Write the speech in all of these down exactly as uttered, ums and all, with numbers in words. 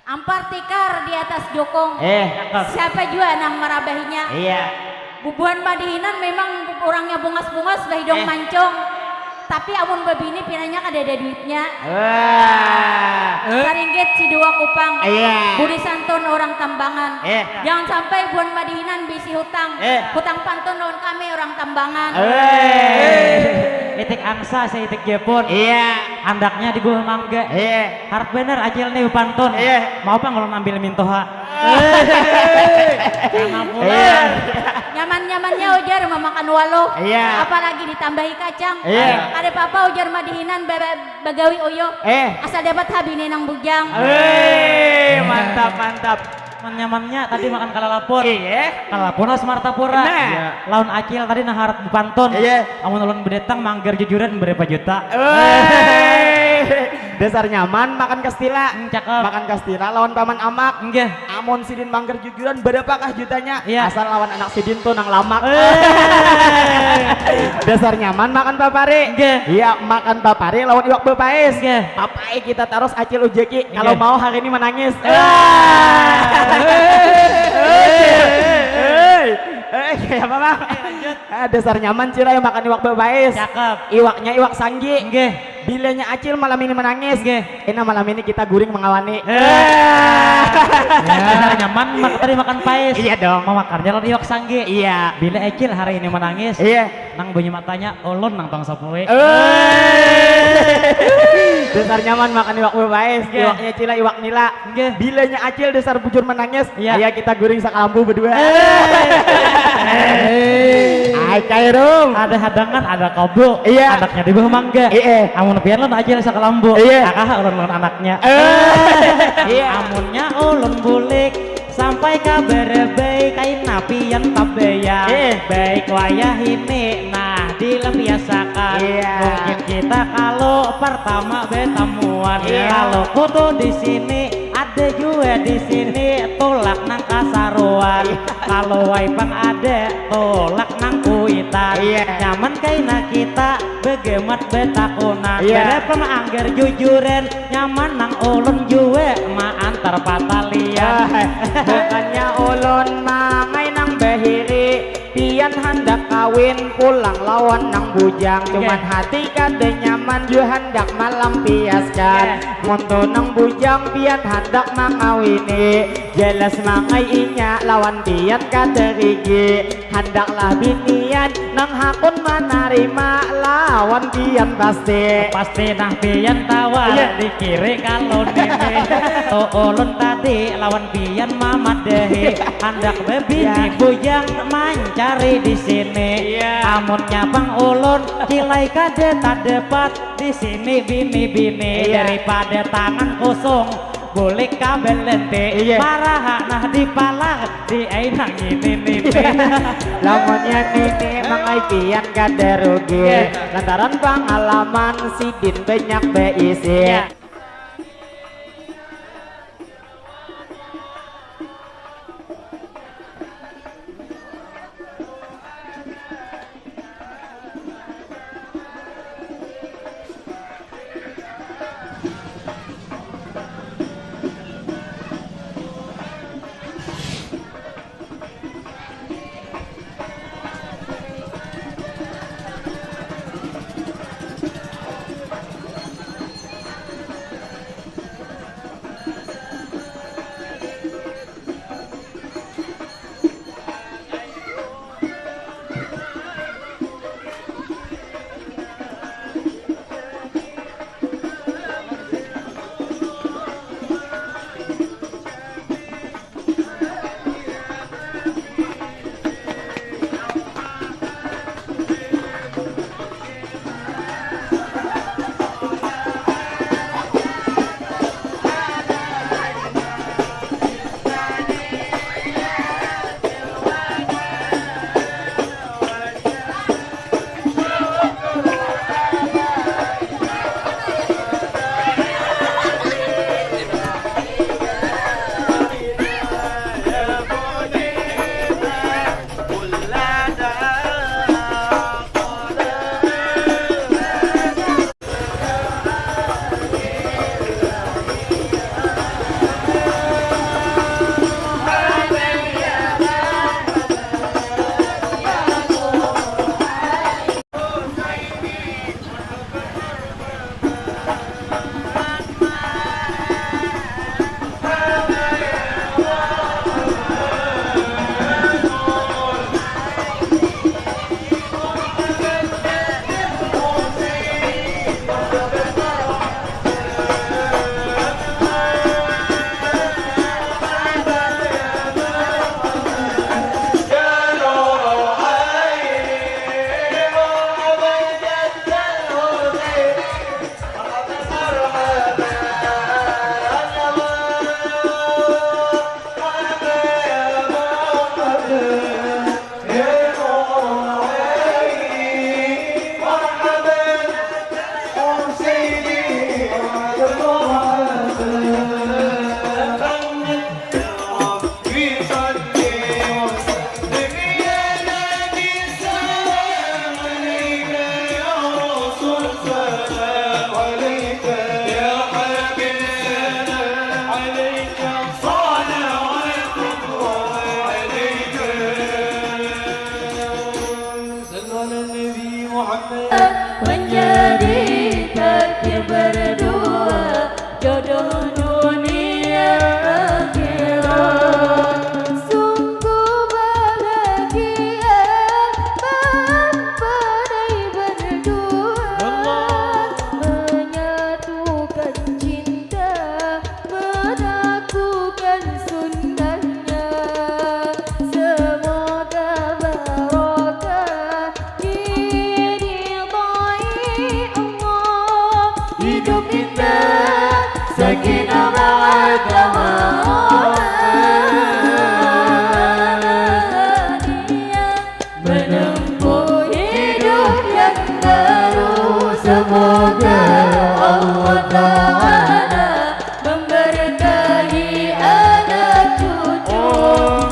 Ampar tikar di atas jukung. Eh. Siapa jua nang marabahinya? Iya. Bubuhan Madihinan memang orangnya bungas-bungas, bahidung Eh. mancung. Tapi amun babini pinanya kadada duitnya. Wah. Saringgit sidua kupang. Iya. Budi santun orang Tambangan. Eh. Jangan sampai buhan Madihinan bisi hutang. Eh. Hutang pantun lawan kami orang Tambangan. Eh. Itik angsa, seitik jepun. Iya. Handaknya di buah mangga. Iya. Harap bener Acil nih pantun. Iya. Mau apa kalau ambil mintoha? Karena pulang. Iya. Nyaman-nyamannya ujar memakan waluh. Iya. Apalagi ditambahi kacang. Iya. Kada apa-apa ujar Madihinan ba- ba- bagawi uyuh. Eh. Asal dapat habini nang bujang. Eh, mantap, mantap. Nyaman-nyamannya tadi makan kalalapun. Iya. Kalalapun harus martapura. Nah. Iya. Lawan Acil tadi nah harap bepantun. Iya. Amun ulun bedatang manggar jujuran berapa juta. Eh. Dasar nyaman makan kastila. Hmm, cakep. Makan kastila lawan paman amak. Nggih. Amun sidin manggar jujuran berapakah jutanya? Iya. Asal lawan anak sidin tuh nang lamak. Eh. Dasar nyaman makan papari. Nggih. Iya, makan papari lawan iwak bepais. Nggih. Papai kita taros Acil ujaki. Kalau Nggih. mau hari ini menangis. Eh. Eh. Eh, kayak apa, Bang? Ayo, lanjut. Ah, dasar nyaman, Cil, ayo makan iwak bepais. Cakep. Iwaknya iwak sanggi. Nggih. Bilanya Acil malam ini menangis. Nggih. Ina malam ini kita guring mengawani. Eh. Dasar nyaman, mak- tadi makan pais. Iya dong. Memakannya lawan iwak sanggi. Iya. Bila Acil hari ini menangis, Iya. nang bunyi matanya ulun nang tong sapui. Eh. Dasar nyaman makan iwak bepais. Nggih. Iwaknya Cila, iwak nila. Nggih. Bilanya Acil dasar bujur menangis, Iya. ayo kita guring sakalambu berdua. Eh. Ai, Kairum. Ada hadangan, ada kabu. Iya. Anaknya di bawah mangga. Iya. Amun pian lawan Acil sakalambu, Iya. kakak ulun lawan anaknya. Eh. Iya. Amunnya ulun bulik sampai ka Berebei, kaina pian tabayang. Eh. Baik wayah ini, nah, dilampiasakan. Iya. Mungkin kita kalau pertama betamuan. Iya. Kalau kutu di sini, ada jua di sini, tulak nang kasaruan. Iya. Kalau waipang ada, tulak nang kuitan. Iya. Nyaman kaina kita begemat betakunan. Iya. Berapa anggar jujuran, nyaman nang ulun jua maantar patalian. Ah, bukannya ulun mangai nang bahiri, pian handak kawin pulang lawan nang bujang. Oke. Cuman hati kada nyaman, jua handak malampiaskan. Oke. Mun tu nang bujang pian handak mangawini, jelas mangai inya lawan pian kada rigi. Handaklah binian nang hakun manarima lawan pian pasti. Pasti nah pian tawar Iya. di kiri kalau nini. Tu ulun tadi lawan pian mamadahi. Handak bebini Iya. bujang mancari di sini. Iya. Amunnya pang ulun kilai kada tadepat di sini bini-bini Iya. daripada tangan kosong. Bulik ka belente, Iya. maraha nah di palang, di ai nang ini nini. Lamunnya nini mangai pian kada rugi, Iya. lantaran pangalaman sidin banyak beisi. Iya. Jodoh dunia akhirat. Sungguh bahagia mempelai berdua. Allah. Menyatukan cinta, melakukan sunnahnya. Semoga barokah diridhoi Allah. Hidup kita sakinah mawaddah warahmah. Menempuh hidup yang baru, semoga Allah Ta'ala memberkahi anak cucu.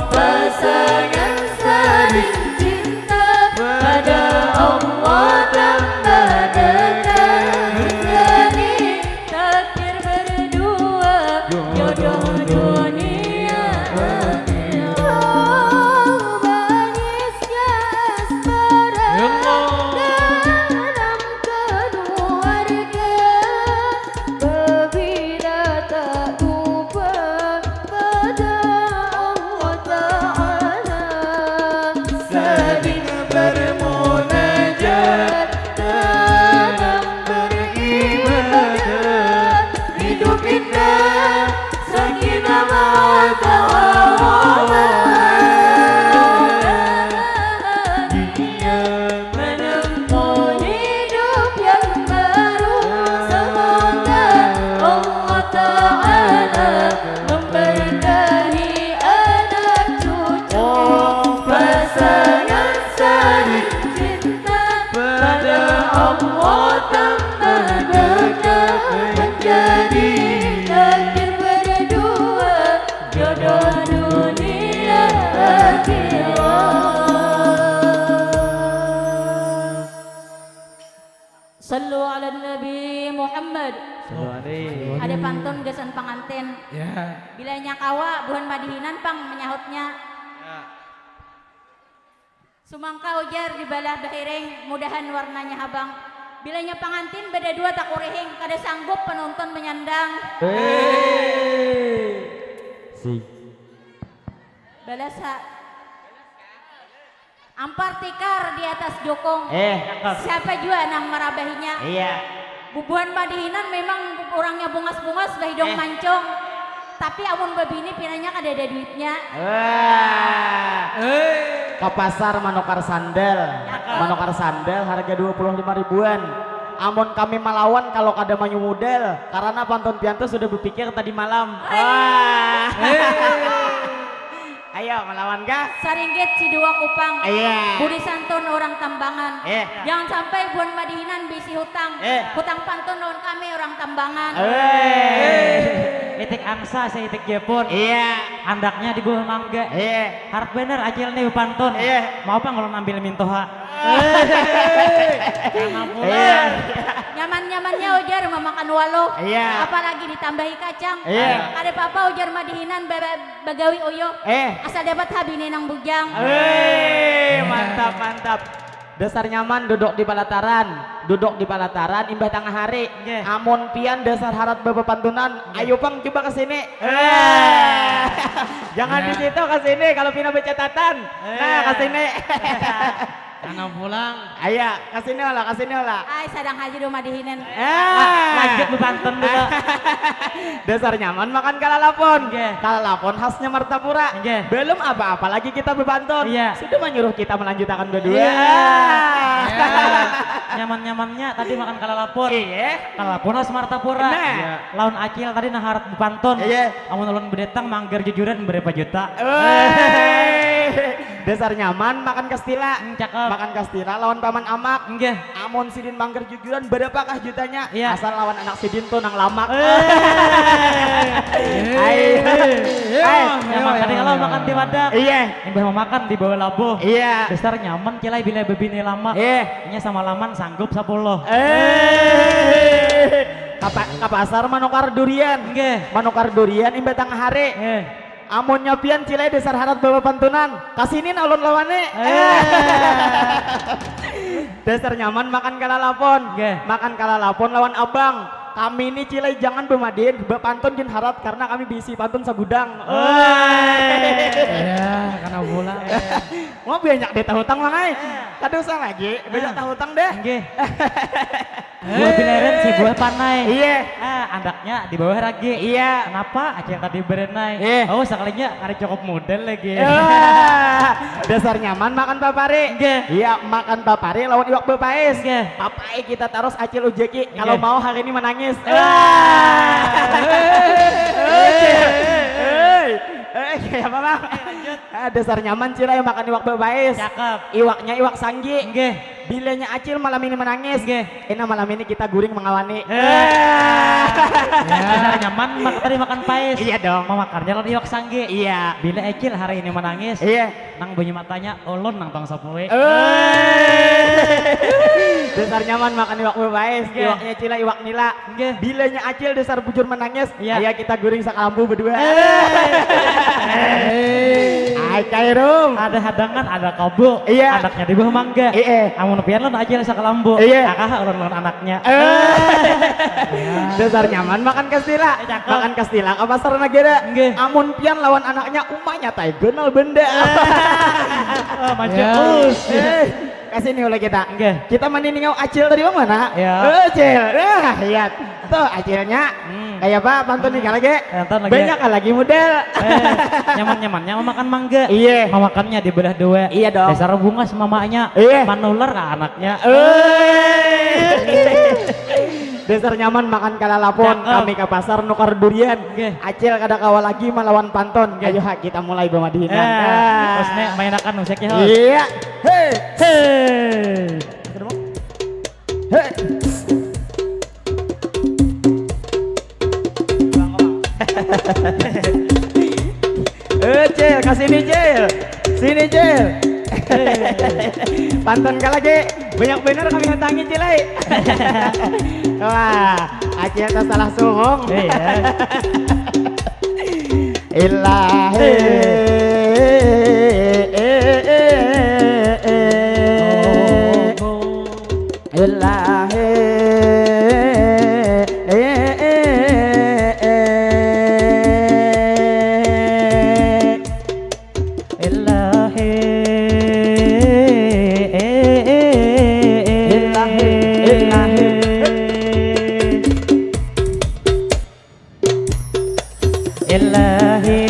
Pasangan saling cinta, pada Allah tambah dekat. Menjadi takdir berdua, jodoh dunia akhirat. Oh, manisnya asmara dalam keluarga. Babila tak lupa pada Allah Ta'ala. Saling bermunajat dalam beribadah. Hidup indah, sakinah mawaddah warahmah. Dunia menempuh hidup yang baru. Semoga Allah Ta'ala memberkahi anak cucu. Pasangan saling cinta, pada Allah tambah dekat. Menjadi takdir berdua, jodoh dunia akhirat. Sallu ala Nabi Muhammad. Sallu alaihi. Ada pantun gasan pangantin. Ya. Bilanya kawa, buhan madihinan pang menyahutnya. Ya. Sumangka ujar di balah bahiring, mudahan warnanya habang. Bilanya pangantin badadua takurihing, kada sanggup penonton menyandang. Hei. Sing. Balas ha. Ampar tikar di atas jukung. Eh. Siapa jua nang marabahinya? Iya. Bubuhan madihinan memang urangnya bungas-bungas, bahidung Eh. mancung. Tapi amun babini pinanya kadada duitnya. Wah. Eh. Ka pasar manukar sandal. Cakep. Manukar sandal harga dua puluh lima ribuan. Amun kami malawan kalau kada manyumudal, karena pantun pian tu sudah bepikir tadi malam. Wah. Eh. Ayo, malawan kah? Saringgit sidua kupang. Iya. Budi santun urang Tambangan. Eh. Jangan sampai buhan madihinan bisi hutang. Eh. Hutang pantun lawan kami urang Tambangan. Eh. Itik angsa, seitik jepun. Iya. Andaknya di buah mangga. Iya. Harap bener acil nih pantun. Iya. Mau pang ulun ambil mintoha. Hei. Sama pulang. Iya. Nyaman-nyamannya ujar mamakan waluh. Iya. Apalagi ditambahi kacang. Iya. Kada apa-apa ujar madihinan ba-, ba-, bagawi uyuh. Eh. Asal dapat ha bini nang bujang. Hei, mantap, mantap. Dasar nyaman duduk di palataran. Duduk di palataran imbah tangah hari. Nggih. Amun pian dasar harat bapapantunan, nggih, ayu pang cuba ke sini. Eh. Jangan di situ, ke sini kalau pina bacatatan. Nah, ke sini. Tanam pulang. Aya, ke sini lah, ke sini lah. Ai, sadang haja dua madihinan. Ah. Lanjut bepantun dulu. Dasar nyaman makan kalalapon. Nggih. Kalalapon khasnya Martapura. Nggih. Belum apa-apa lagi kita bepantun. Iya. Sudah menyuruh kita melanjutakan berdua. Iya. Ah. Iya. Nyaman-nyamannya tadi makan kalalapon. Iya. Kalalapon khas Martapura. Nah. Iya. Lawan Acil tadi nah harat bepantun. Iya. Amun ulun bedatang manggar jujuran berapa juta. Weh. Dasar nyaman makan kastila. Hmm, cakep. Makan kastila lawan paman amak. Nggih. Amun sidin manggar jujuran berapakah jutanya? Iya. Asal lawan anak sidin tuh nang lamak. Eh. Ayo. Eh, eh, ayo, nyaman ayo, tadi ayo, kalau ayo, makan ayo. Di wadah. Iya. Imbah memakan di bawah labuh. Iya. Dasar nyaman Cil ai bila bebini lama. Iya. Inya sama laman sanggup sapuluh. Eh. Ka pa-, ka pasar manukar durian. Nggih. Manukar durian imbah tangah hari. Nggih. Amunnya pian Cil ai dasar harat bapapantunan, kasini nah ulun lawani. Eh. Dasar nyaman makan kalalapon. Nggih. Makan kalalapon lawan abang. Kami ni Cilai jangan bemadihin, bapantun gin harat karena kami bisi pantun sagudang. Ya, kena pulang. Mau banyak deh tahutang mangai. Kada usah lagi, banyak tahutang deh. Nggih. Buah bileren si buah panai. Iya. Ah, andaknya di bawah ragi. Iya. Kenapa acil tadi berenai? Iya. Oh, sekalinya kada cukup modal lagi. Ah, dasar nyaman makan papari. Nggih. Iya, makan papari lawan iwak bepais. Nggih. Papai kita terus acil ujaki kalau mau hari ini menangis. Ah. Hei, hei, kayak apa bang? Ah, dasar nyaman Cilai makan iwak bepais. Cakep. Iwaknya iwak sanggi. Nggih. Bilanya acil malam ini menangis. Nggih. Ina malam ini kita guring mengawani. Eh. Dasar nyaman mak tadi makan pais. Iya dong. Memakannya lawan iwak sanggi. Iya. Bila acil hari ini menangis, Iya. Nang bunyi matanya ulun nang tong sapui. Eh. Dasar nyaman makan iwak bepais. Nggih. Iwaknya Cila, iwak nila. Nggih. Bilanya acil dasar bujur menangis. Iya. Ayo kita guring sakalambu berdua. Eh. Ay, Kairum. Ada hadangan, ada kabu. Iya. Anaknya di bawah mangga. Iya. Amun pian lawan acil sakalambu. Iya. Kakak ulun lawan anaknya. Eh. Dasar nyaman makan kastila. Eh, cakep. Makan kastila ke pasar negara. Nggih. Amun pian lawan anaknya umanya tai ganal benda. Oh, maju. Ya. Us. Eh, kasih nih oleh kita. Nggih. Kita maniningau acil tadi bang mana? Ya. Acil. Nah, iya. Tuh acilnya. Hmm. Kayak apa pantun nih lagi? Pantun lagi. Banyak lagi model. Eh, nyaman-nyamannya memakan mangga. Iya. Memakannya dibelah dua. Iya dong. Dasar bungas mamanya. Iya. Manular ke anaknya. Eh. Dasar nyaman makan kalalapon. Cakep. Kami ke pasar nukar durian. Nggih. Acil kada kawa lagi malawan pantun. Nggih. Ayo ha, kita mulai bemadihinan. Eh, Nah. Terus nih mainakan musiknya, Hos. Iya. Hei. Hei. Hei. Eh, Cil, ke sini, Cil. Sini, Cil. Pantun ka lagi. Banyak bener kami hatangi, Cil, ai. Wah, Acil tuh salah suhung. Iya. Ilahi. Ilahi. Ilahi. Ilahi, ilahi. Ilahi.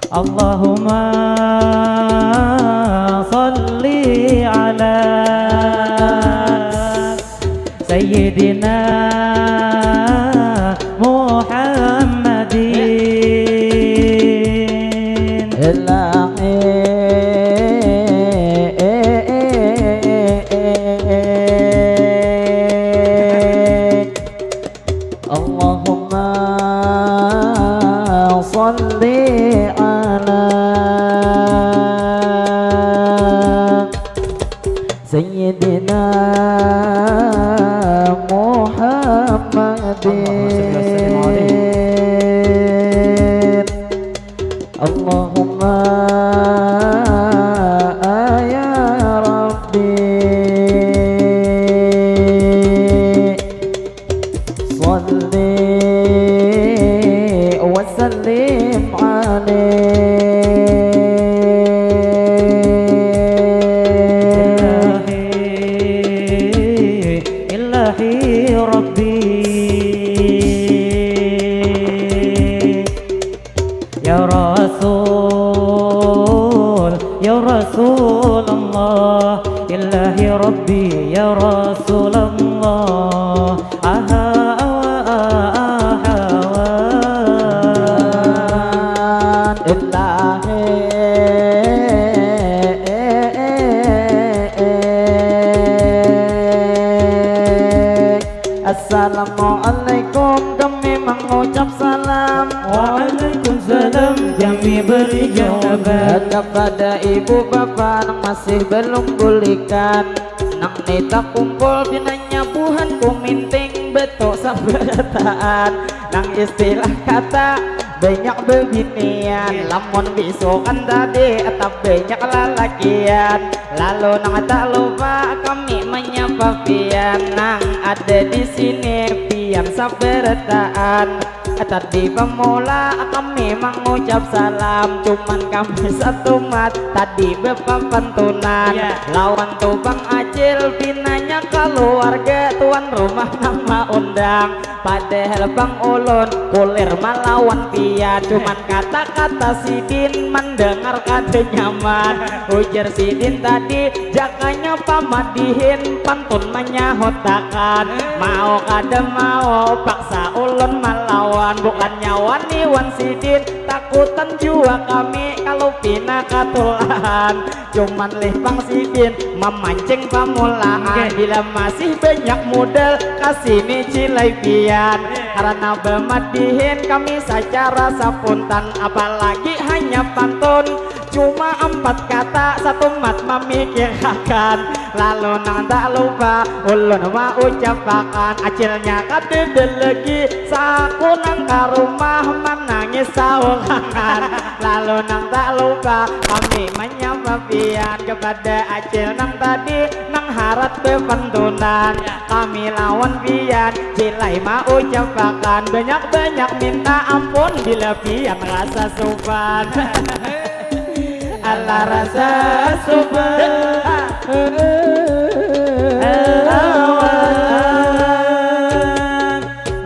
Allahumma salli ala Sayyidina Muhammadin. Allahumma salli ala Sayyidina Muhammadin. Allahumma ya Rabbi salli wa sallim alaihi. Ilahi, Ilahi Rabbi. Ya Rasul, ya Rasulullah, Ilahi Rabbi, ya Rasulullah. Aha, awa, aha, awa. Ilahi. Assalamualaikum, kami mengucap salam. Waalaikumsalam, kami beri jawaban. Kepada ibu bapa nang masih belum bulikan, nang nita kumpul pinanya buhan kuminting betok sabarataan, nang istilah kata Banyak bebinian, lamun bisukan tadi tak banyak lalakian. Lalu nang tak lupa kami menyapa pian nang ada di sini, pian sabarataan. Tadi pemula kami mengucap salam, cuman kami satu mat tadi bepapantunan. Iya. Lawan tu Bang Acil pinanya keluarga tuan rumah nang maundang. Padahal Bang Ulun kulir malawan pian, cuman kata-kata sidin mendengar kada nyaman. Ujar sidin tadi, jakanya pamadihin pantun menyahutakan. Mau kada mau paksa ulun malawan, bukannya wani wan sidin, takutan jua kami kalau pina katulahan. Cuman lih pang sidin mamancing pamulaan. Oke. Bila masih banyak modal, kasini cilai pian. Karena bemadihin kami secara sapuntan, apalagi hanya pantun. Cuma empat kata, satu mat memikirakan. Lalu nang tak lupa, ulun maucapakan. Acilnya kadada lagi, saku nang ka rumah menangis saurangan. Lalu nang tak lupa, kami menyapa pian kepada Acil nang tadi, nang harat bepantunan. Kami lawan pian, cilai maucapakan, banyak-banyak minta ampun bila pian rasa supan. Alah rasa supan. Lawan.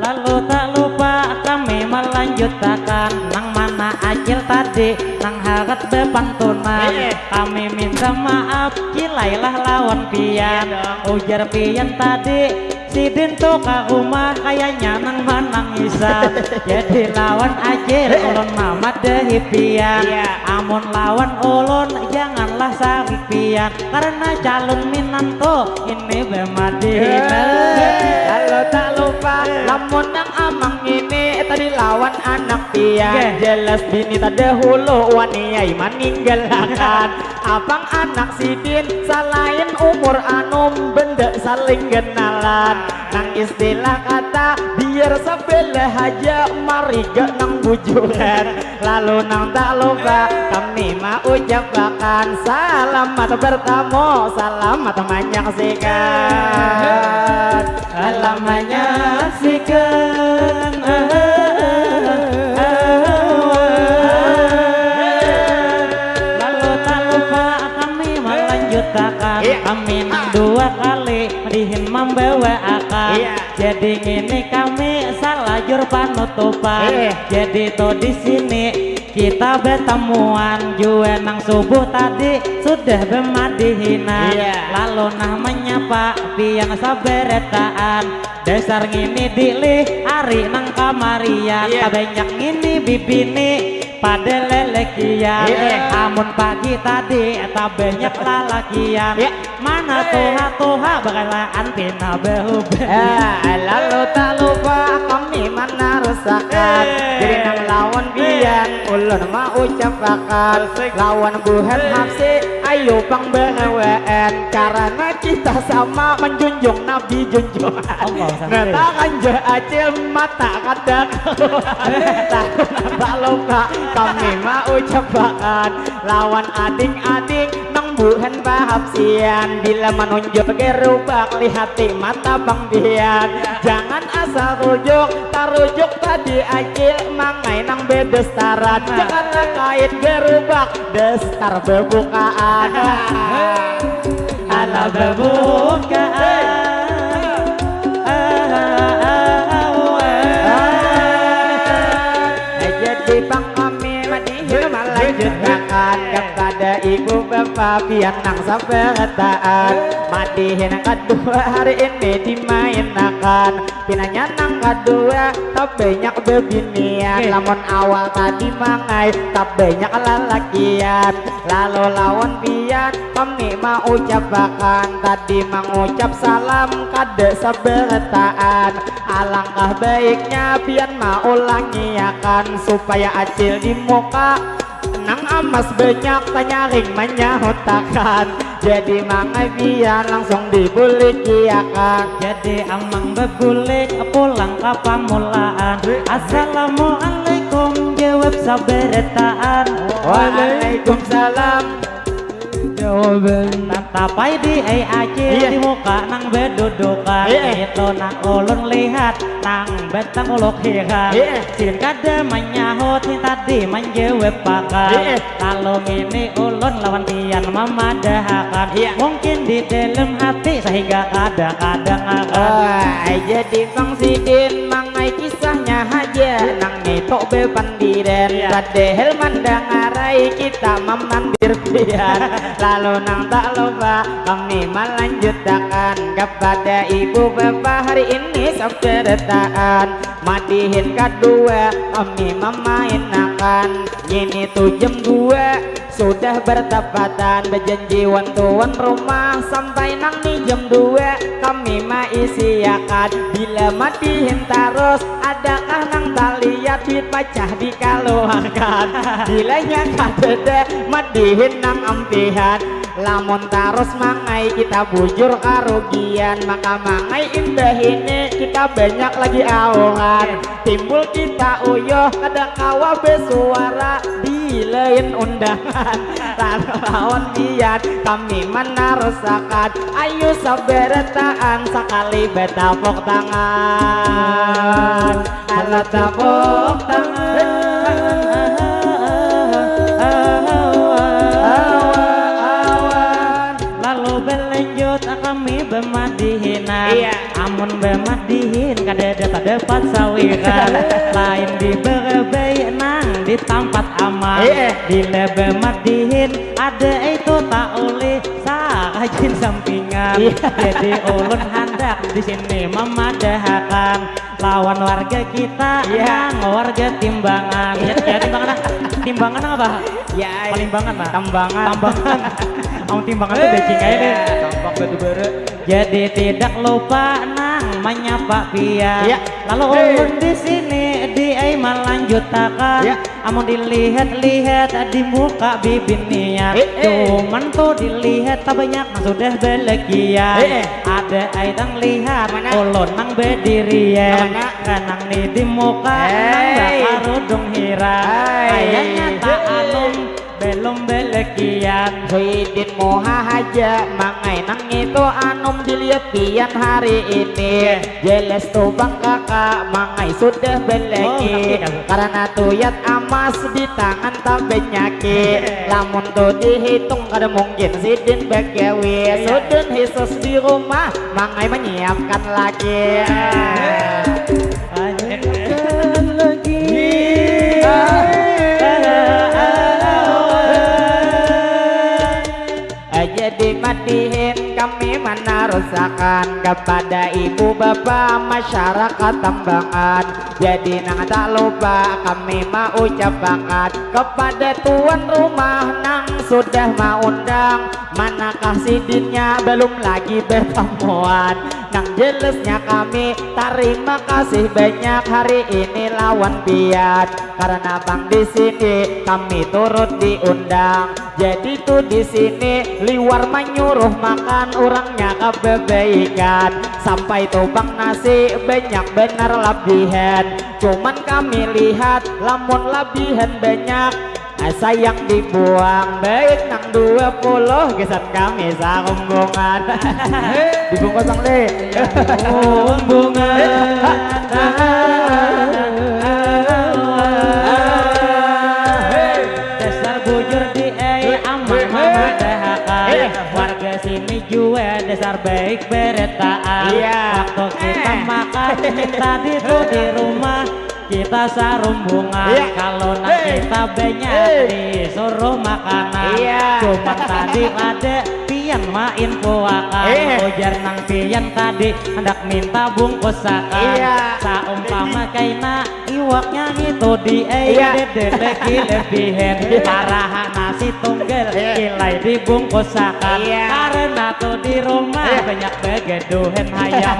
Lalu tak lupa kami melanjutakan, nang mana Acil tadi nang harat bepantunan. Iya. Kami minta maaf, cilailah lawan pian. Iya dong. Ujar pian tadi, sidin tu ka rumah kayanya nang manangisan. Jadi lawan Acil, eh, ulun mamadahi pian. Iya. Amun lawan ulun, janganlah sarik pian, karena calon minantu ini bemadihin. Eh, lalu tak lupa, eh, lamun nang amang ini tadi lawan anak pian. Oke. Jelas bini terdahulu waniai maninggalakan. Abang anak sidin salain umur anum benda saling kenalan. Nang istilah kata biar sebelah aja mariga nang bujuran. Lalu nang tak lupa kami maucapakan selamat bertemu, selamat menyaksikan. Alam menyaksikan. Lalu tak lupa kami melanjutakan. Iya. Kami nang dua kali dihin membawa akan. Iya. Jadi ngini kami salajur panutupan. Iya. Jadi tuh di sini kita betemuan jua nang subuh tadi sudah bemadihinan. Iya. Lalu nah menyapa pian sabarataan. Dasar ngini dilih ari nang kamarian. Iya. Tabanyak ngini bibini pada lelekian. Iya. Amun pagi tadi tabanyak lalakian. Iya. Mana tuha-tuha bakalaan pina bahuban. Eh, lalu tak lupa kami manarusakan. Eh. Jadi nang lawan pian, eh, ulun maucapakan. Asik. Lawan buhan, eh, Hapsi, ayo pang barawaan. Karena kita sama menjunjung Nabi junjungan. Allah, sampai. Nah, takanja Acil mata kada kaluar. Lalu tak lupa kami maucapakan. Lawan ading-ading nang buhan pahapsian, bila manunjuk gerubak lihati mata pang pian. Jangan asal rujuk, tarujuk tadi Acil mangai nang bedastaran. Nah. Jangan takait gerubak, dastar bebukaan. Ala bebukaan. Jadi pang kami madihin melanjutakan kepada ibu bapa pian nang sabarataan. Madihin kadua hari ini dimainakan. Pinanya nang kadua tabanyak bebinian. Oke. Lamun awal tadi mangai tabanyak lalakian. Lalu lawan pian kami maucapakan, tadi mangucap salam kada sabarataan. Alangkah baiknya pian maulangiakan supaya acil di muka nang amas banyak tanyaring manyahutakan. Jadi mangai pian langsung dibulikiakan. Jadi amang bebulik pulang ka pamulaan. Wih. Assalamualaikum, ja Bab sabarataan. Waalaikumsalam. Jawaban. Tatapai di ai acil. Iya. Di muka nang bedudukan. Iya. Itu nang ulun lihat nang batang uluk hiran. Iya. Sidin kada manyahut, tadi manjawab pakan. Iya. Kalau ngini ulun lawan pian mamadahakan. Iya. Mungkin di dalam hati sehingga kada kadangakan. Wah, jadi bang sidin mangai kisahnya haja. Nang nitu bepandiran. Iya. Padahal mandangarai kita mamandir pian. Lalu nang tak lupa kami melanjutakan kepada ibu bapa hari ini sabarataan. Madihin kadua kami memainakan. Ngini tu jam dua sudah bertepatan, berjanji wan tuan rumah sampai nang ni jam dua kami maisiakan. Bila madihin tarus, adakah nang taliat duit pacah dikaluarkan? Bilanya kadada, madihin nang ampihan. Lamun tarus mangai kita bujur karugian, maka mangai imbah ini kita banyak lagi auran. Timbul kita uyuh kada kawa besuara di lain undangan. Lalu lawan pian kami manarusakan. Ayu sabarataan sakali batapuk tangan. Alat tapuk tangan. Awan. Lalu berlanjut kami bemadihinan. Iya. Amun bemadihin kadada tadapat sawiran. Lain di berebai nang di tampat aman. Iya. Bila bemadihin ada itu tak ulih sarajin sampingan. Iya. Jadi ulun handak di sini mamadahakan lawan warga kita. Iya. Nang warga Timbangan. Ya, ya, Timbangan ah. Timbangan apa? Ya, Palimbangan lah. Tambangan. Tambangan. Amun Timbangan tuh becing aja deh. Iya, tampak batu bara. Jadi tidak lupa nang menyapa pian. Iya. Lalu ulun di sini di ai melanjutakan. Iya. Amun dilihat-lihat di muka bibinian. Eh, eh. Cuman tuh dilihat tak banyak nang sudah belekian. Eh, eh. Ada ai tang lihat ulun nang bedirian. Mana? Kanang ni di muka nang bakarudung hirang. Hai. Ayahnya tak anum belum belekian. Sidin muha haja mangai nang itu anum dilihat pian hari ini. Jelas tu bang kakak mangai sudah beleki. Oh, ngerti aku. Karena tuyat amas di tangan tak benyaki. Lamun tu dihitung kada mungkin sidin bagawi. Iya. Sudun hisus di rumah mangai menyiapkan lagi. Menyiapkan lagi. Jadi madihin kami manarusakan kepada ibu bapa masyarakat Tambangan. Jadi nang tak lupa kami maucapakan kepada tuan rumah nang sudah maundang. Manakah sidinnya belum lagi bertemuan. Nang jelasnya kami tarima kasih banyak hari ini lawan pian. Karena bang di sini kami turut diundang. Jadi tu di sini liwar manyuruh makan urangnya kebebaikan. Sampai tu bang nasi banyak benar labihan. Cuman kami lihat lamun labihan banyak, ah, sayang dibuang. Baik nang dua puluh gasan kami sarumbungan. Dibungkus bang le. Rumbungan. Dasar bujur di ai aman mamadahakan. Warga sini jua dasar baik beretaan. Iya. Waktu kita makan tadi tu di rumah kita sarumbungan. Iya. Kalau nang kita banyak disuruh makanan. Iya. Cuman tadi ada pian mainfoakan. Ujar nang pian tadi handak minta bungkusakan. Iya. Saumpama kaina iwaknya ngitu di ai. Iya. Dede lagi lebihan. Iya. Paraha nasi tunggal kilai dibungkusakan. Iya. Karena tu di rumah banyak begaduhan hayam.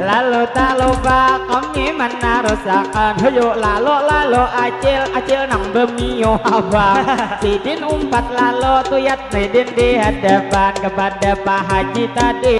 Lalu tak lupa kami menarusakan. Huyu lalu, lalu acil, acil nang bemiu abang. Sidin umpat lalu tuyat sidin di hadapan kepada Pak Haji tadi.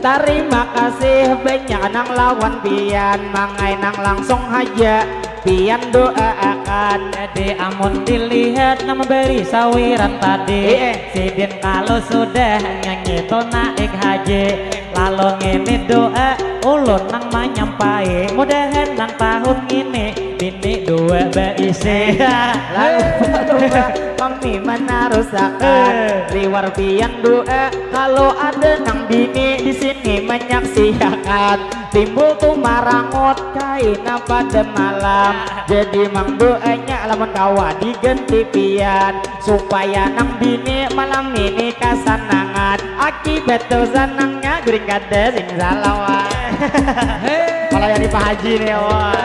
Tarima kasih banyak nang lawan pian, mangai nang langsung haja. Pian doa akan. Jadi amun dilihat nama beri sawiran tadi. Iya. Sidin kalau sudah nyanyi tu naik haji. Lalu ngini doa ulun nang manyampai. Mudahan nang tahun ngini bini dua baisi. Lalu kami menarusakan. Eh. Liwar pian doa kalau ada nang bini di sini menyaksiakan. Timbul tu marangut kaina pada malam. Jadi mang doanya lamun kawa diganti pian supaya nang bini malam ini kasanangan. Akibat tu sanangnya guring kada sing salawan. Kalau yang di Pak Haji nih, wah.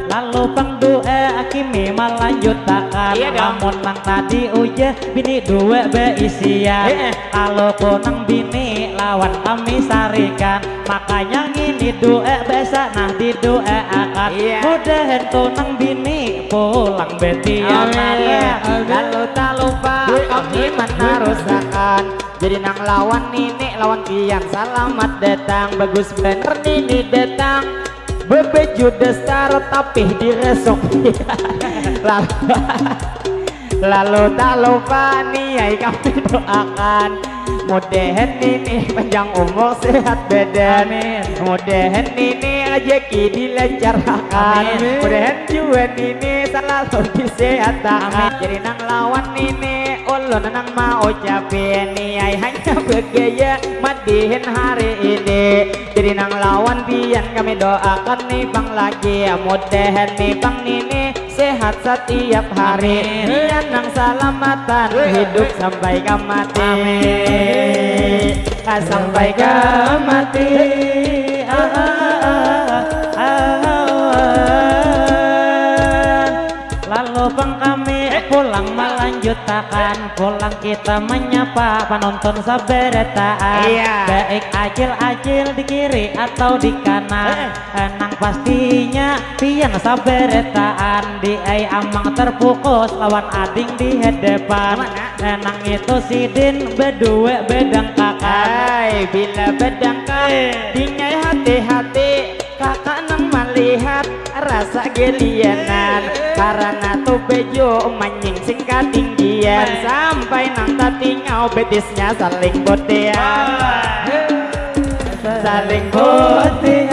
Lalu pang doa kimi malanjutakan. Iya dong. Lamun nang tadi ujah bini dua baisian. Heeh. Kalau ku nang bini lawan kami sarikan. Makanya ngini doa biasa nah didoaakan. Iya. Mudahan tu nang bini pulang betian. Amin. Amin. Lalu tak lupa kami menarusakan. Jadi nang lawan nini lawan pian salamat datang. Bagus bener nini datang. Bebaju daster tapi diresok. Lalu, lalu tak lupa niai kami doakan. Mudahan nini panjang umur sehat badan. Amin. Mudahan nini rezeki dilancarkan. Amin. Mudahan jua nini selalu disehatkan. Amin. Jadi nang lawan nini ulun nang mau ucapin niai hanya begaya madihin hari ini. Jadi nang lawan pian kami doakan nih pang lagi. Mudahan nih pang nini sehat setiap hari. Amin. Pian nang salamatan hidup sampai ka mati. Amin. Sampai ka mati. Ah, ah, ah, ah, ah. Lalu pang kami pulang melanjutakan, pulang kita menyapa penonton sabarataan. Iya. Baik acil-acil di kiri atau di kanan. Heeh. Nang pastinya pian sabarataan di ai amang terfokus lawan ading di hadapan. Mana? Nang itu sidin berdua bedangkakan. Ai, bila bedangkak, eh, dingai hati-hati. Kakak nang malihat rasa gelianan karena tu bejo manyingsing katinggian sampai nang tatingau betisnya saling botian. Saling botian.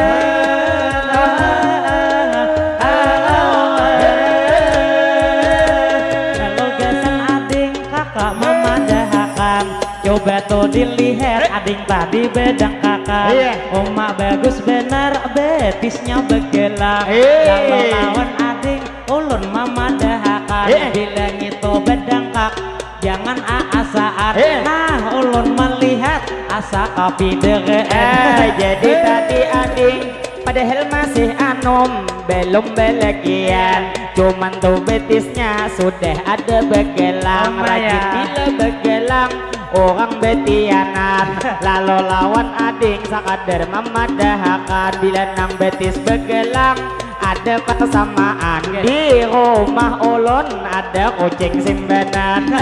Kalau gasan ading kakak memadahakan. Coba tu dilihat ading tadi bedangkakan. Iya. Uma bagus benar betisnya begelang. Iya. Kalau lawan ading ulun mamadahakan. Iya. Bila ngitu bedangkak jangan aasaan. Iya. Nah ulun melihat asa kapiderean. Eh, jadi tadi ading padahal masih anom belum belagian. Cuman tu betisnya sudah ada begelang. Rajin bila begelang orang betianan. Lalu lawan ading sakadar mamadahakan bila nang betis begelang ada persamaan. Di rumah ulun ada kucing simbanan.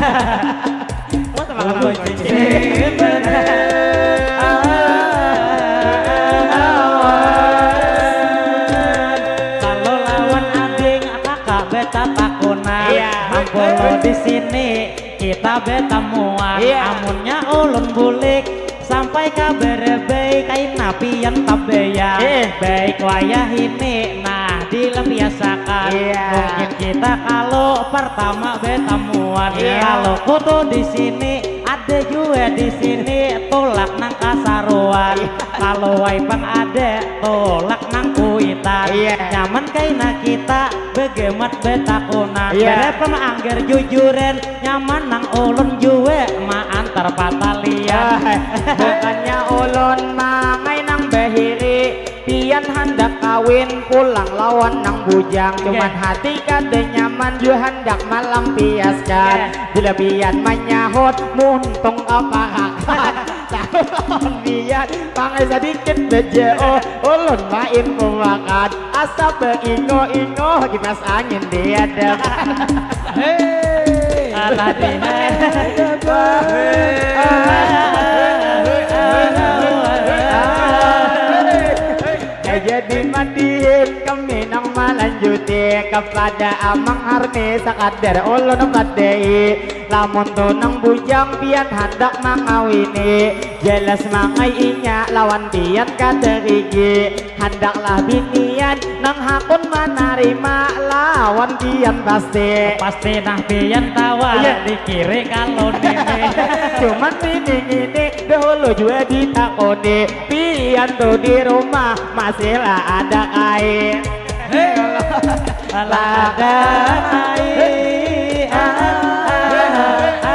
Wah, sama kucing simbanan. Kalau lawan ading kakak beta takunan. Iya. Mangkulo di sini kita betamuan. Iya. Amunnya ulun bulik sampai ka Berebei kaina pian tabayang. Eh. Baik wayah ini nah dilampiasakan. Iya. Mungkin kita kalau pertama betamuan. Iya. Kalau kutu di sini ada jua di sini tulak nang kasaruan. Iya. Kalau waipang ada tulak nang kuitan. Iya. Nyaman kaina kita begemat betakunan. Iya. Berapa anggar jujuran nyaman nang ulun jua maantar patalian. Ah, bukannya ulun mangai nang bahiri, pian handak kawin pulang lawan nang bujang. Oke. Cuman hati kada nyaman jua handak malampiaskan. Oke. Bila pian manyahut muntung kaparakan. Tahu lawan pian mangai sadikit baja. Oh, ulun main pemakan. Asa beringo-ingo kipas angin di hadapan. Hei. Alah di hadapan. Jadi madihin kami nang malanjuti kepada Amang Harni, sakadar ulun padai. Lamun tu nang bujang pian handak mangawini, jelas mangai inya lawan pian kada rigi. Handaklah binian nang hakun manarima lawan pian pasti. Pasti nah pian tawar. Iya. Di kiri kalau nini. Cuman nini ngini dahulu jua ditakuni, pian tu di rumah masihlah ada kai? Hei. Lah ada kai? Ah, ah, ah, ah, ah.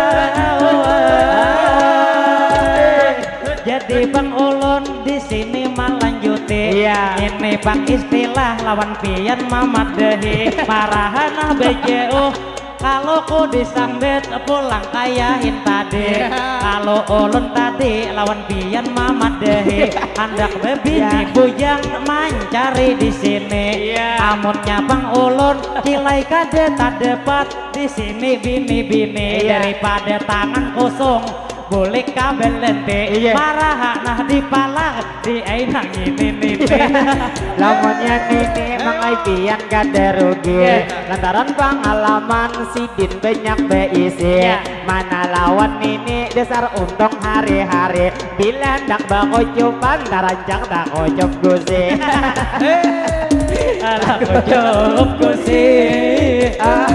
Jadi Bang Ulun di sini malanjuti. Iya. Ini Bang istilah lawan pian mamadahi. Marahan ah bejeuh. Kalau ku disambit pulang kayahin tadi. Iya. Kalau ulun tadi lawan pian mamadahi. Handak bebini. Iya. Bujang mancari di sini. Iya. Amunnya Bang Ulun kilai kada tadepat di sini bini-bini. Iya. Daripada tangan kosong. Bulik ka belente. Iya. Maraha nah di palang di ai nang ini nini. Lamunnya nini mangai pian kada rugi. Iya. Lantaran pangalaman sidin banyak beisi. Iya. Mana lawan nini dasar untung hari-hari. Bila handak bakucupan tarancak takucup gusi. Alah kucup gusi. Ah.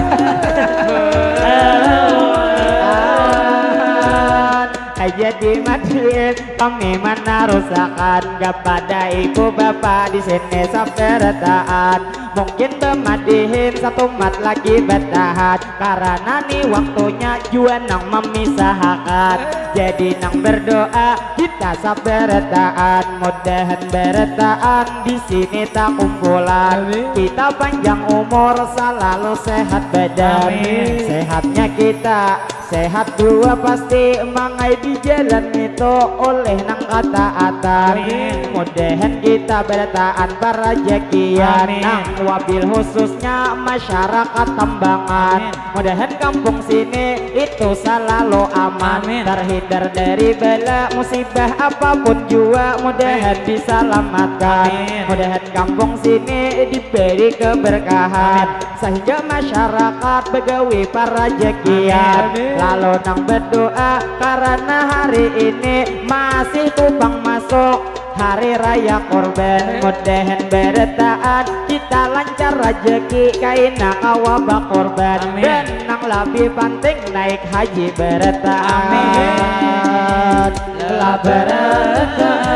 Aja dimadihin kami manarusakan kepada ibu bapa di sini sabarataan. Mungkin bemadihin satumat lagi batahan karena ni waktunya jua nang memisahakan. Jadi nang berdoa kita sabarataan, mudahan barataan di sini takumpulan. Amin. Kita panjang umur, selalu sehat badan. Amin. Sehatnya kita sehat jua pasti mangai di jalan itu oleh nang kataatan. Amin. Mudahan kita barataan parajakian. Amin. Nang wabil khususnya masyarakat Tambangan. Amin. Mudahan kampung sini itu selalu aman. Amin. Terhindar dari bala musibah apapun jua mudahan. Amin. Diselamatkan. Amin. Mudahan kampung sini diberi keberkahan. Amin. Sehingga masyarakat bagawi parajakian. Amin. Lalu nang berdoa karena hari ini masih tupang masuk hari raya korban. Amin. Mudahan barataan kita lancar rajaki kaina kawa bakorban. Amin. Dan nang lebih penting naik haji barataan. Amin. Lah barataan.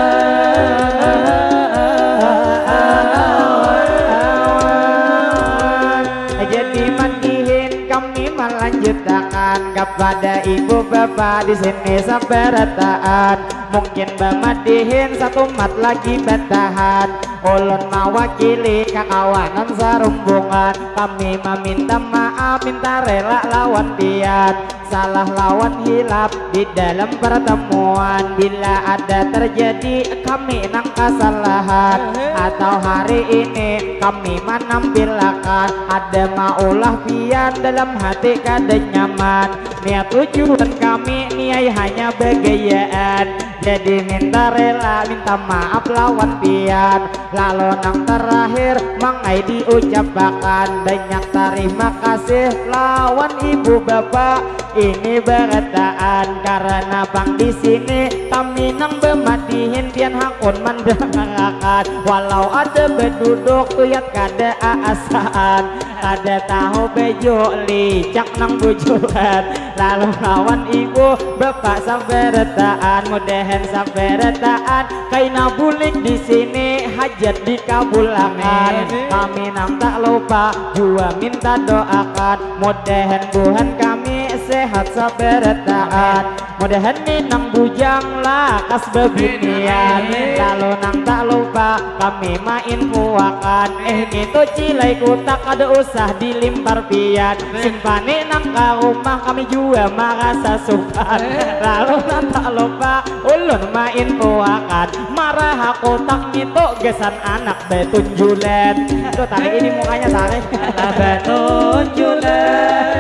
Jadi mandihin kami malanjutakan kepada ibu bapa di sini sabarataan. Mungkin bamadihin satumat lagi batahan. Ulun mawakili kakawanan sarumbungan. Kami maminta maaf, minta rela lawan pian. Salah lawan hilap di dalam pertemuan. Bila ada terjadi kami nang kasalahan atau hari ini kami manampilakan ada maulah pian dalam hati kada nyaman. Niat tujuan kami niai hanya bagayaan. Jadi minta rela, minta maaf lawan pian. Lalu nang terakhir, mangai diucapakan banyak tarima kasih lawan ibu bapa ini barataan. Karena pang di sini kami nang bamadihin pian hakun mandangarakan. Walau ada baduduk tuyat kada aasaan. Kada tahu beju licak nang bujuran. Lalu lawan ibu bapa sabarataan, mudahan sabarataan kaina bulik di sini hajat dikabulakan. Amin. Kami nang tak lupa jua minta doakan, mudahan buhan kami sehat sabarataan. Amin. Mudahan ni nang bujang lakas bebinian. Amin. Lalu nang tak lupa kami mainfuakan. Eh, ngitu cilai kutak kada usah dilimpar pian. Amin. Simpani nang ka rumah kami jua marasa supan. Amin. Lalu nang tak lupa ulun mainfuakan. Maraha kutak ngitu gasan anak batunjulan. Tuh, tarik ini mukanya, tarik. Lah batunjulan.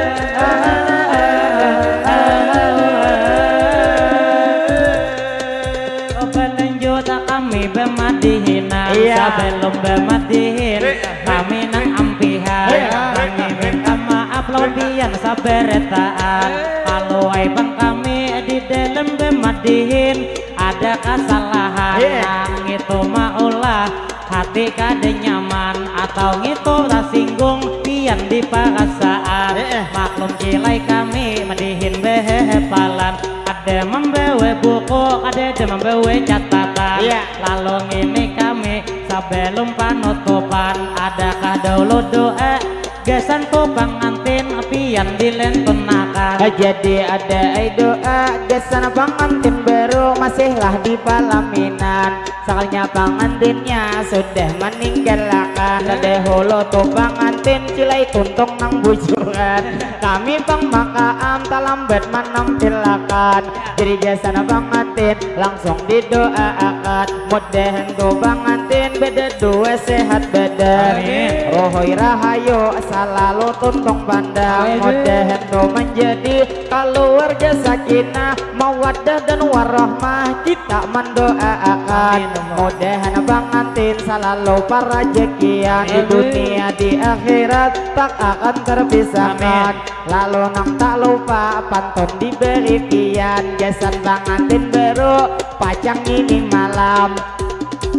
Belum bemadihin, kami nang ampihan. Kami minta maaf lawan pian sabarataan. Kaluai bang kami di dalam bemadihin ada kasalahan. Nang itu maulah hati kada nyaman atau ngitu tasinggung pian di parasaan. Maklum cilai kami madihin behepalan. Ada membawa buku, ada ada membawa catatan. Lalu ngini kami sebelum panutupan, adakah dahulu doa gasan tu pangantin pian dilentunakan? Jadi ada ai doa gasan pangantin baru masihlah di palaminan. Sakalinya pangantinnya sudah meninggalkan, dahulu tu pangantin cilai tuntung nang bujuran. Kami pang makaam talambat manampilakan. Jadi gasan pangantin langsung didoaakan. Mudahan tu pangantin bada dua sehat badan. Amin. Rohoi rahayu salalu tuntung pandang. Amin. Mudahan tu menjadi keluarga sakinah mawaddah dan warahmah. Kita mendoaakan. Amin. Mudahan pangantin salalu parajakian di dunia di akhirat tak akan terpisahkan. Amin. Lalu nang tak lupa pantun diberi pian gasan pangantin baru pacang ini malam.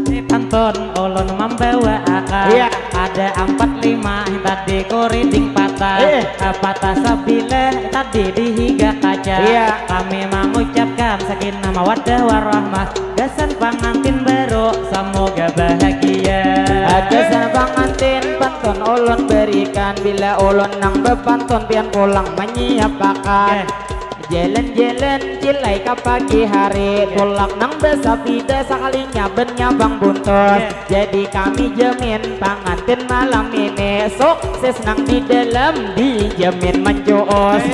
Ini pantun ulun membawa akal. Iya. Ada empat lima tadi kuriding patah. Eh. Patah sebilah tadi di higa kaca. Iya. Kami mengucapkan sakinah mawaddah warahmah gasan pangantin baru semoga bahagia. Gasan pangantin pantun ulun berikan bila ulun nang bepantun pian pulang menyiapakan. Oke. Jalan-jalan cilai ka pagi hari, tulak nang basapida sakalinya ban nyabang buntus. Jadi kami jamin pangantin malam ini sukses nang di dalam dijamin mancuus.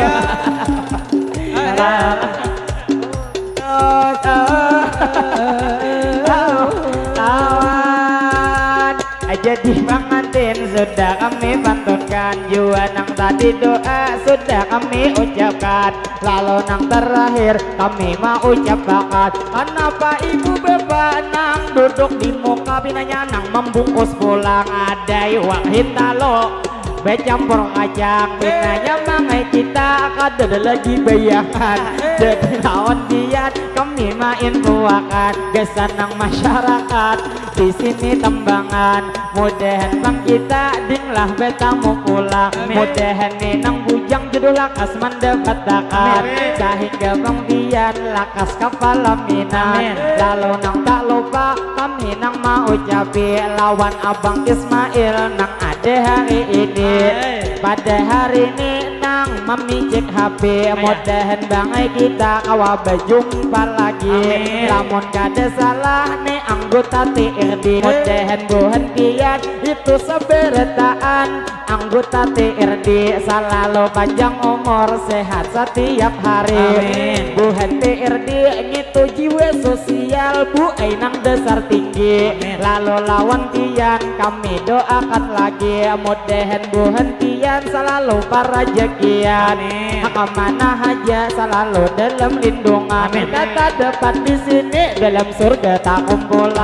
Kawan, jadi pangantin sudah kami pantunkan, jua nang tadi doa sudah kami ucapkan. Lalu nang terakhir kami mau ucapakan, kenapa ibu bapak nang duduk di muka pinanya nang membungkus pulang ada iwak hintalo bacampur kacang pinanya mangai kita kada ada lagi bayangan. Jadi lawan pian kami mainfoakan gasan nang masyarakat di sini Tambangan. Mudahan bang kita dinglah betamu pulang. Amin. Mudahan ni nang bujang jodoh lakas mandapatakan. Amin. Sahingga bang pian lakas ka palaminan. Amin. Lalu nang tak lupa kami nang maucapi lawan abang Ismail nang ada hari ini. Amin. Pada hari ini nang mamicik H P. Amin. Mudahan bangai kita kawa bajumpa lagi. Amin. Lamun kada salah ni anggota T R D. Mudahan buhan pian itu sabarataan anggota T R D salalu panjang umur sehat setiap hari. Amin. Buhan T R D ngitu jiwa sosial bu ai nang dasar tinggi. Amin. Lalu lawan pian kami doakan lagi mudahan buhan pian salalu parajakian. Amin. Kemana haja salalu dalam lindungan. Amin. Kita dapat di sini dalam surga takumpulan.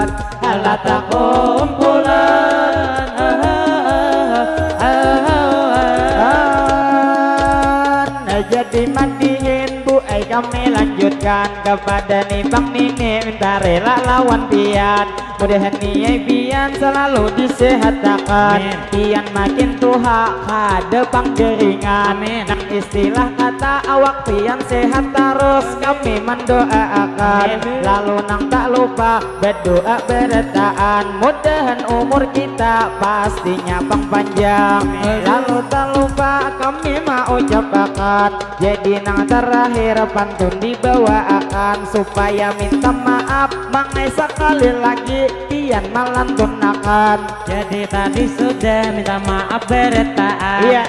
Amin. Alah takumpulan. Jadi madihin bu ai kami lanjutkan kepada ni bang nini minta rela lawan pian. Mudahan niai pian selalu disehatakan. Amin. Pian makin tuha kada pang geringan. Amin. Nang istilah kata awak pian sehat tarus kami mandoaakan. Amin. Lalu nang tak lupa badoa barataan mudahan umur kita pastinya pang panjang. Amin. Lalu tak lupa kami maucapakan jadi nang terakhir pantun dibawaakan supaya minta maaf mangai sakali lagi pian malantunakan. Jadi tadi sudah minta maaf berataan. Iya.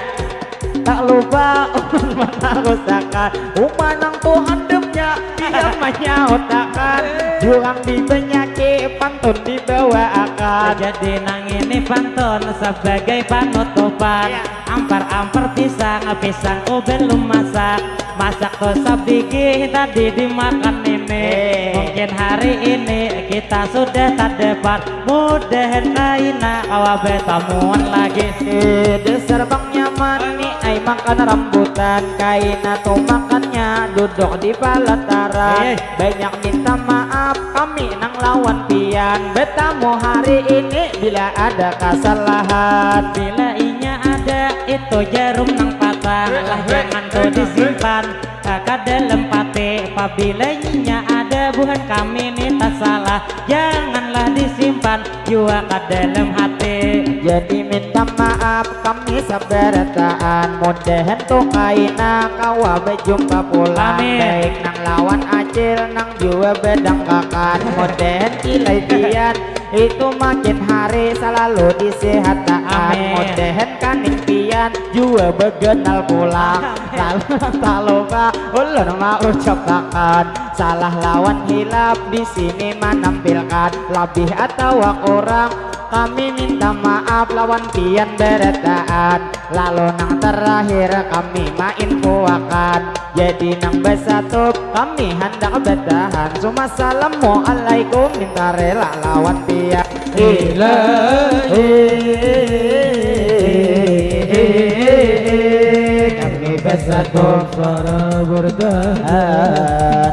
Tak lupa ulun manarusakan. Uma nang tuhan dem Dia menyautakan jurang dibenyaki pantun dibawaakan. Jadi nang ini pantun sebagai panutupan. Ampar-ampar pisang, pisangku belum masak. Masak tuh sabigi tadi dimakan ini. Mungkin hari ini kita sudah tak dapat. Mudahan kaina kawa betamuan lagi. Eh, dasar bang nyaman ni ai makan rambutan. Kaina tuh makannya duduk di pelataran. Eh. Banyak minta maaf kami nang lawan pian. Betamu hari ini bila ada kesalahan. Bila inya ada itu jarum nang patah lah jangan tuh disimpan ka dalam pati. Pabila inya ada buhan kami ni tak salah janganlah disimpan jua ka dalam hati. Jadi minta maaf kami sabarataan. Mudahan tuh kaina kawa bejumpa pulang. Amin. Baik nang lawan acil nang jua bedangkakan. Mudahan kilai pian itu makin hari selalu disehataan. Amin. Mudahan kaning pian jua begenal pulang. Lalu nang taluka ulun maucapakan salah lawan hilap di sini manampilkan labih atawa kurang. Kami minta maaf lawan pian barataan. Lalu nang terakhir kami mainfoakan. Jadi nang basatup kami handak batahan. Suma salamualaikum minta rela lawan pian. Ilahi kami basatup suara bertahan.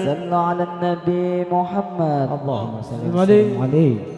Sallu ala Nabi Muhammad. Allahumma salli Wa sallim alaihi.